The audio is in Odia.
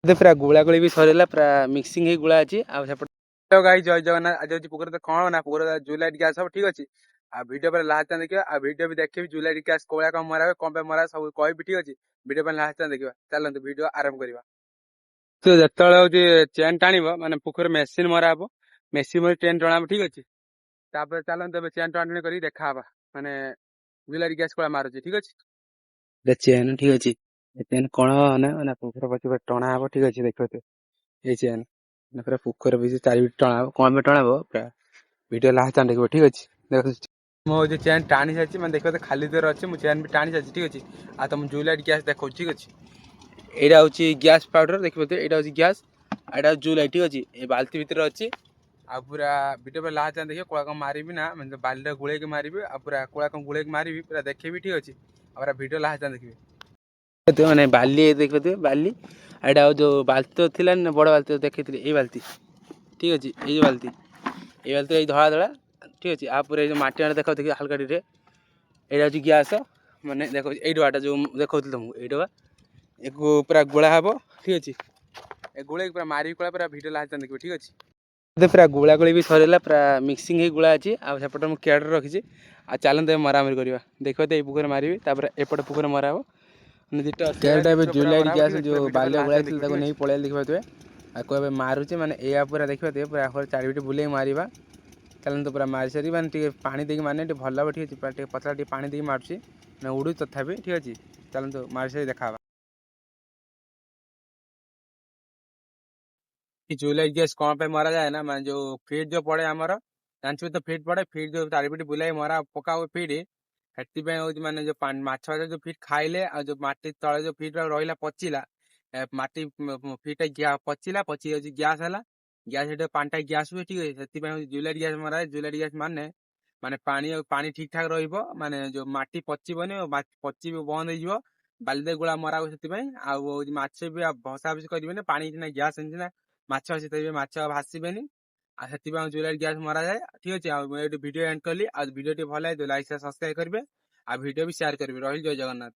ପୁରା ଗୋଳା ଗୋଳି ବି ସରିଲା, ପୁରା ମିକ୍ସିଂ ହେଇ ଗୋଳା ଅଛି। ଆଉ ସେପଟେ ଗାଈ, ଜୟ ଜଗନ୍ନାଥ। ଆଜି ହଉଛି ପୋଖରୀ କଣ ନା ପୋଖରୀ ଜୁଲାଇଟ୍ ଗ୍ୟାସ୍ ହବ, ଠିକ ଅଛି। ଆଉ ଭିଡିଓ ପରେ ଲାଷ୍ଟ ଯାଏଁ ଦେଖିବା, ଆଉ ଭିଡିଓ ବି ଦେଖିବି ଜୁଲାଇଟ୍ ଗ୍ୟାସ୍ କୋଳା କଣ ମରା ହୁଏ, କଣ ପାଇଁ ମରା, ସବୁ କହିବି, ଠିକ ଅଛି। ଭିଡିଓ ପାଇଁ ଲାଷ୍ଟ ଯାଏଁ ଦେଖିବା। ଚାଲନ୍ତୁ, ଭିଡିଓ ଆରମ୍ଭ କରିବା। ତ ଯେତେବେଳେ ହଉଛି ଚେନ୍ ଟାଣିବ, ମାନେ ପୋଖରୀ ମେସିନ ମରା ହବ, ମେସିନ ମରି ଟ୍ରେନ୍ ଟଣା ହବ, ଠିକ ଅଛି। ତାପରେ ଚାଲନ୍ତୁ, ଏବେ ଚେନ୍ ଟଣା ଟଣି କରିକି ଦେଖା ହବା, ମାନେ ଜୁଲାଇଟ୍ ଗ୍ୟାସ୍ କୋଳା ମାରୁଛି, ଠିକ ଅଛି। ଚେନ୍, ଠିକ ଅଛି। ଚେନ୍ କଣ ନା ମାନେ ପୋଖରୀ ପଛ ଟଣା ହବ, ଠିକ ଅଛି। ଦେଖିବ, ଏଇ ଚେନ୍ ମାନେ ପୁରା ପୋଖରୀ ବି ଚାରିପଟେ ଟଣା ହବ। କଣ ପାଇଁ ଟଣା ହବ, ପୁରା ଭିଡିଓ ଲାଷ୍ଟ ଯାଏଁ ଦେଖିବ, ଠିକ ଅଛି। ଦେଖ, ମୁଁ ହଉଛି ଚେନ୍ ଟାଣି ସାରିଛି, ମାନେ ଦେଖିବ ତ ଖାଲି ଦେହରେ ଅଛି। ମୁଁ ଚେନ୍ ବି ଟାଣି ସାରିଛି, ଠିକ ଅଛି। ଆଉ ତମ ଜୁଲାଇଟ୍ ଗ୍ୟାସ୍ ଦେଖାଉଛି, ଠିକ ଅଛି। ଏଇଟା ହଉଛି ଗ୍ୟାସ୍ ପାଉଡର, ଦେଖିପାରୁଥିବେ। ଏଇଟା ହଉଛି ଗ୍ୟାସ୍, ଆଉ ଏଇଟା ହଉଛି ଜୁଲାଇଟ୍, ଠିକ ଅଛି। ଏ ବାଲ୍ଟି ଭିତରେ ଅଛି। ଆଉ ପୁରା ଭିଡିଓ ପରେ ଲାଷ୍ଟ ଯାଏଁ ଦେଖିବ। କୋଳା କଣ ମାରିବି ନା ମାନେ ବାଲିଟା ଗୋଳେଇକି ମାରିବି, ଆଉ ପୁରା କୋଳା କଣ ଗୋଳେଇକି ମାରିବି, ପୁରା ଦେଖେଇବି, ଠିକ ଅଛି। ଆଉ ପୁରା ଭିଡିଓ ଲାଷ୍ଟ ଯାଏଁ ଦେଖିବେ। ମାନେ ବାଲି ଦେଖିପାରୁଥିବେ, ବାଲି। ଆଉ ଏଇଟା ଆଉ ଯୋଉ ବାଲ୍ଟି ତ ଥିଲାନି ନା, ବଡ଼ ବାଲ୍ଟି ଦେଖେଇଥିଲି, ଏଇ ବାଲ୍ଟି, ଠିକ ଅଛି। ଏଇ ଯୋଉ ବାଲ୍ଟି, ଏଇ ବାଲ୍ଟି, ଏଇ ଧଳା ଧଳା, ଠିକ ଅଛି। ଆଉ ପୁରା ଏଇ ଯୋଉ ମାଟି ଆଣେ ଦେଖାଉ ଦେଖି ହାଲକା ଟିକେ। ଏଇଟା ହଉଛି ଗ୍ୟାସ୍। ମାନେ ଦେଖ, ଏଇ ଡବାଟା ଯୋଉ ଦେଖାଉଥିଲି ତମକୁ, ଏଇ ଡବା, ଏକୁ ପୁରା ଗୋଳା ହବ, ଠିକ ଅଛି। ଏ ଗୋଳେଇକି ପୁରା ମାରିବି କୋଳା, ପୁରା ଭିଡିଓ ଲାଷ୍ଟ ଯାଏଁ ଦେଖିବେ, ଠିକ ଅଛି। ପୁରା ଗୋଳା ଗୋଳି ବି ସରିଲା, ପୁରା ମିକ୍ସିଂ ହେଇ ଗୋଳା ଅଛି। ଆଉ ସେପଟେ ମୁଁ କେଡ଼ରେ ରଖିଛି। ଆଉ ଚାଲନ୍ତୁ, ଏବେ ମରାମରି କରିବା। ଦେଖିବ ତ, ଏଇ ପୋଖରୀ ମାରିବି, ତାପରେ ଏପଟେ ପୋଖରୀ ମରା ହବ। ମାନେ ଦୁଇଟା କେରଟା ଏବେ ଜୁଲାଇଟ୍ ଗ୍ୟାସ୍ ଯୋଉ ବାଲି ଗୋଳା ହେଇଥିଲା, ତାକୁ ନେଇ ପଳେଇଲେ, ଦେଖିପାରୁଥିବେ। ଆଉ ଏବେ ମାରୁଛି, ମାନେ ଏଇଆ ପୁରା ଦେଖିପାରୁଥିବେ, ପୁରା ଚାରିପଟେ ବୁଲେଇକି ମାରିବା। ଚାଲନ୍ତୁ, ପୁରା ମାରି ସାରି ମାନେ ଟିକେ ପାଣି ଦେଇକି, ମାନେ ଟିକେ ଭଲ ହବ, ଠିକ ଅଛି। ପୁରା ଟିକେ ପତଳା ଟିକେ ପାଣି ଦେଇକି ମାରୁଛି, ମାନେ ଉଡ଼ୁଛି ତଥାପି, ଠିକ ଅଛି। ଚାଲନ୍ତୁ, ମାରି ସାରି ଦେଖା ହବା। ଜୁଲାଇଟ୍ ଗ୍ୟାସ୍ କଣ ପାଇଁ ମରା ଯାଏ ନା ମାନେ ଯୋଉ ଫିଡ୍ ଯୋଉ ପଡେ ଆମର, ଜାଣିଥିବେ ତ, ଫିଡ୍ ପଡେ। ଫିଡ୍ ଯୋଉ ଚାରିପଟେ ବୁଲେଇ ମରା ପକା ହୁଏ ଫିଡ୍, ସେଥିପାଇଁ ହଉଛି ମାନେ ଯୋଉ ମାଛ ଯୋଉ ଫିଡ୍ ଖାଇଲେ, ଆଉ ଯୋଉ ମାଟି ତଳେ ଯୋଉ ଫିଡ୍ ରହିଲା, ପଚିଲା, ମାଟି ଫିଡ୍ ଟା ପଚିଲା, ପଚି ଯାଉଛି, ଗ୍ୟାସ୍ ହେଲା, ଗ୍ୟାସ୍ ସେଠି ପାଣିଟା ଗ୍ୟାସ୍ ହୁଏ, ଠିକ ଅଛି। ସେଥିପାଇଁ ହଉଛି ଜୁଲାଇଟ୍ ଗ୍ୟାସ୍ ମରା ଯାଏ। ଜୁଲାଇଟ୍ ଗ୍ୟାସ୍ ମାନେ ମାନେ ପାଣି, ଆଉ ପାଣି ଠିକ ଠାକ ରହିବ, ମାନେ ଯୋଉ ମାଟି ପଚିବନି, ପଚି ବନ୍ଦ ହେଇଯିବ। ବାଲିରେ ଗୋଳା ମରା ହୁଏ ସେଥିପାଇଁ। ଆଉ ହଉଛି ମାଛ ବି ଆଉ ଭସା ଭସି କରିବେନି, ପାଣି ସିନା ଗ୍ୟାସ୍ ନା ମାଛ ସେଥିପାଇଁ ମାଛ ଭାସିବେନି। ଆଉ ସେଥିପାଇଁ ଜୁଲାଇଟ୍ ଗ୍ୟାସ୍ ମରାଯାଏ, ଠିକ ଅଛି। ଆଉ ମୁଁ ଏଇଠି ଭିଡିଓ ଏଣ୍ଡ କଲି। ଆଉ ଭିଡିଓ ଟିକେ ଭଲ ଲାଗେ, ଲାଇକ୍, ସବସ୍କ୍ରାଇବ କରିବେ, ଆଉ ଭିଡିଓ ବି ସେୟାର କରିବେ। ରହିଲି, ଜୟ ଜଗନ୍ନାଥ।